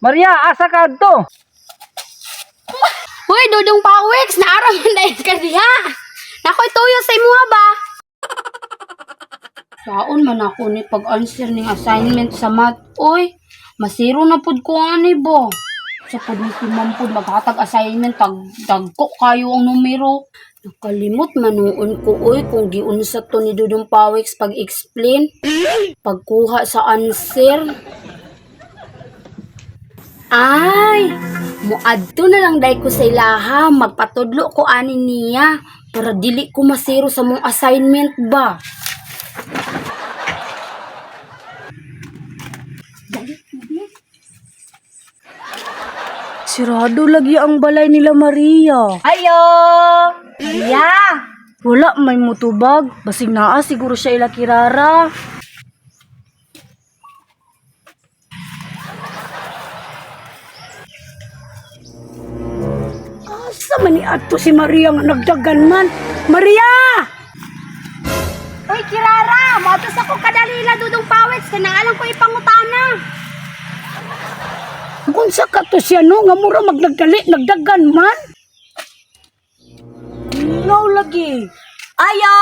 Maria, asa ka adto? Uy, Dudong Pawiks, naaraw man dahil ka diha. Nakoy tuyo sa imuha ba? Saon man ako ni pag-answer ning assignment sa math. Uy, masiro na pud ko ani bo. Sa pud ni si ma'am pud maghatag assignment tag dagko kayo ang numero. Nakalimot manuon ko uy kung giunsa to ni Dudong Pawiks pag-explain. Pagkuha sa answer. Ay, muadto na lang day ko sa ilaha, magpatudlo ko ani niya para dili ko masiro sa mong assignment ba. Sirado lagi ang balay nila Maria. Ayo! Maria! Wala may mutubag. Basig naa siguro siya ila kirara. Asa man ni adto si Maria nga nagdagan man? Maria! Uy, Kirara, motos ako kadalila Dudong Pawits kay naalang ko ipangutana. Kung sa kato siya no, nga mura magnagdali, nagdagan man. No lagi. Ayo!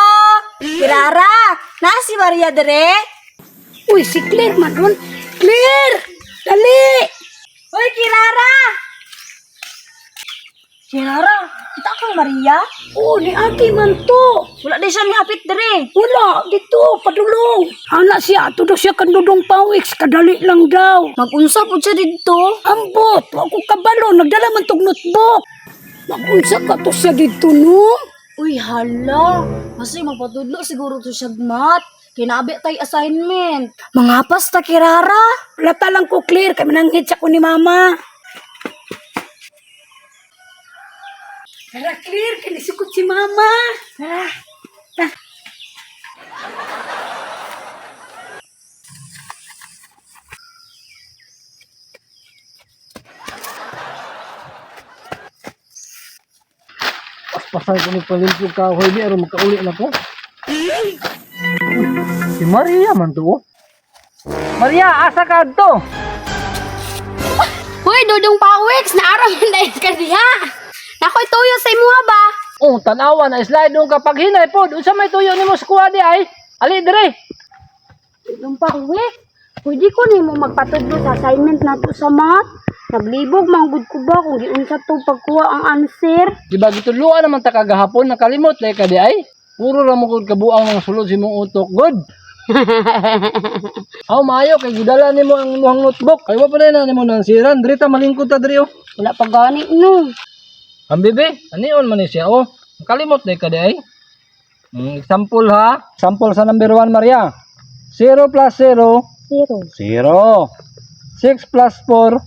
Kirara! Na si Maria dere? Uy, si Claire man ron. Claire! Dali! Uy, Kirara! Kirara, kita kang Maria? Oo, ni ate man to. Wala di siya nihapit dere. Wala, dito, padulong. Ana siya, ato daw siya kanudong pawiks, kadali lang daw. Magunsa po siya dito. Ambot, wa ko kabalo, nagdala man tog notebook. Magunsa ka to siya dito, no? Uy, hala. Kasi magpatudlo siguro to siya mat. Kinabi tay assignment. Mangapas ta, Kirara. Lata lang ko, Claire, kay mananghit siya ko ni mama. Tara, Claire, kinisukot si mama. Tara. Ta. Pasay ko ni palimpyo kahoy di aron makauli na ko. Uy, si Maria man to. Oh. Maria, asa ka adto? Uy, Dudong Pawiks, naaraw man dahil ka diha. Nakoy tuyo sa imuha ba? Oh, tanawa na slide nung kapag hinay pod. Unsa may tuyo nimo sa kuha di ay? Ali dire. Dudong Pawiks, pwede ko nimo magpatudlo sa assignment nato sa math. Naglibog manggod ko ba kung giunsa to pagkuha ang answer? Di ba gituluan naman ta kagahapon nakalimot lay ka di ay? Puro ra mo gud kabuang mga sulod sa imong utok, good. Aw maayo kay gidala nimo ang imong notebook. Kay wa pa na nimo nang siran, diri ta malingkod ta diri oh. Wala pa gani no. Ang bebe, anion man ni siya oh. Nakalimot lay ka di ay. Example ha. Example sa number 1 Maria. 0 plus 0, 0, 0. 6 plus 4,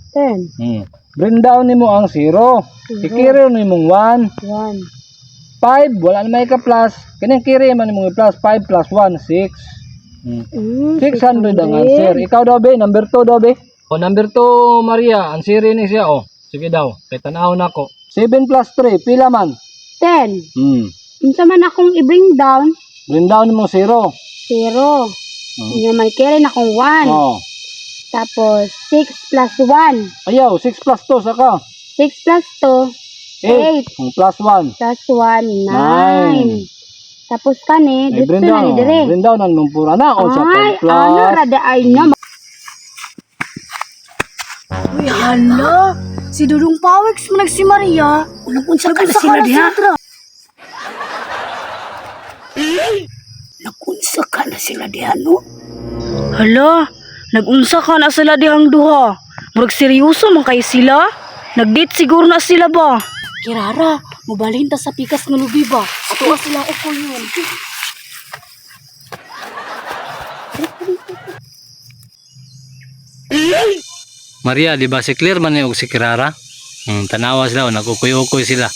10, Bring down nimo ang 0. Ikiri nimong 1. 1. 5, wala na may ka-plus. Kining kiri man nimong i-plus. 5 plus 1, 6. 600 ang answer. Ikaw daw, be. Number 2 daw, be. O, number 2, Maria. Answer ni siya, oh. Sige daw. Kay tanaw na ko. 7 plus 3, pila man? 10. Unsa man akong i-bring down? Bring down mo 0. 0. Nga may carry na akong 1. Oh. Tapos, 6 plus 1. Ayaw, 6 plus 2, saka. 6 plus 2, 8. Plus 1. plus 1, Nine. 9. Tapos kani, Ay, dito bring na down. ni dire. Bring down ang lumpura na. O, sa Ay, plus. ano, rada ay na. Uy, hala. Si Dudong Pawiks manag si Maria. Nagunsa ka na sila diha. Nagunsa ka na sila diha, no? Hala, nagunsa ka na sila dihang duha. Murag seryoso man kay sila. Nag-date siguro na sila ba? Kirara, mubalhin ta sa pikas nga lubi ba? Ato sila ukoyon. Maria, di ba si Claire man ni og si Kirara? Tanawa sila, oh, nagkukuy-ukoy sila.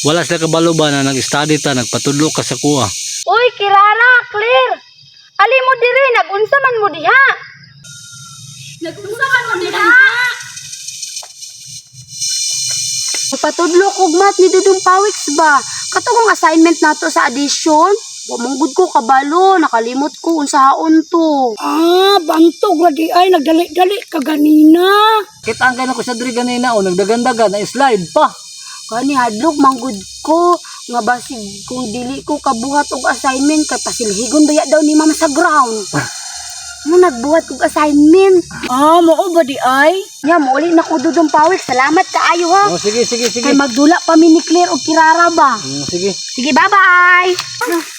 Wala sila kabalo ba na nag-study ta, nagpatudlo ka sa kuha. Uy, Kirara, Claire. Ali mo dire, nagunsa man mo diha. Nagunsa man mo diha. Magpatudlo kog mat ni Dudong Pawiks ba? Katong assignment nato sa addition. Wa man gud ko kabalo, nakalimot ko unsaon to. Ah, bantog ra di ay nagdali-dali ka ganina. Kita ang kay ko sa diri ganina o nagdagandagan na slide pa. Kani hadlok man gud ko nga basig kung dili ko kabuhat og assignment kay pasilhigon baya daw ni ma'am sa ground. Mo nagbuhat kog assignment. Ah, mao ba di ay? Nya mouli na ko dudong pawik. Salamat kaayo ha. Oh, sige, sige, sige. Kay magdula pa mi ni Claire og Kirara ba. Sige. Sige, bye-bye.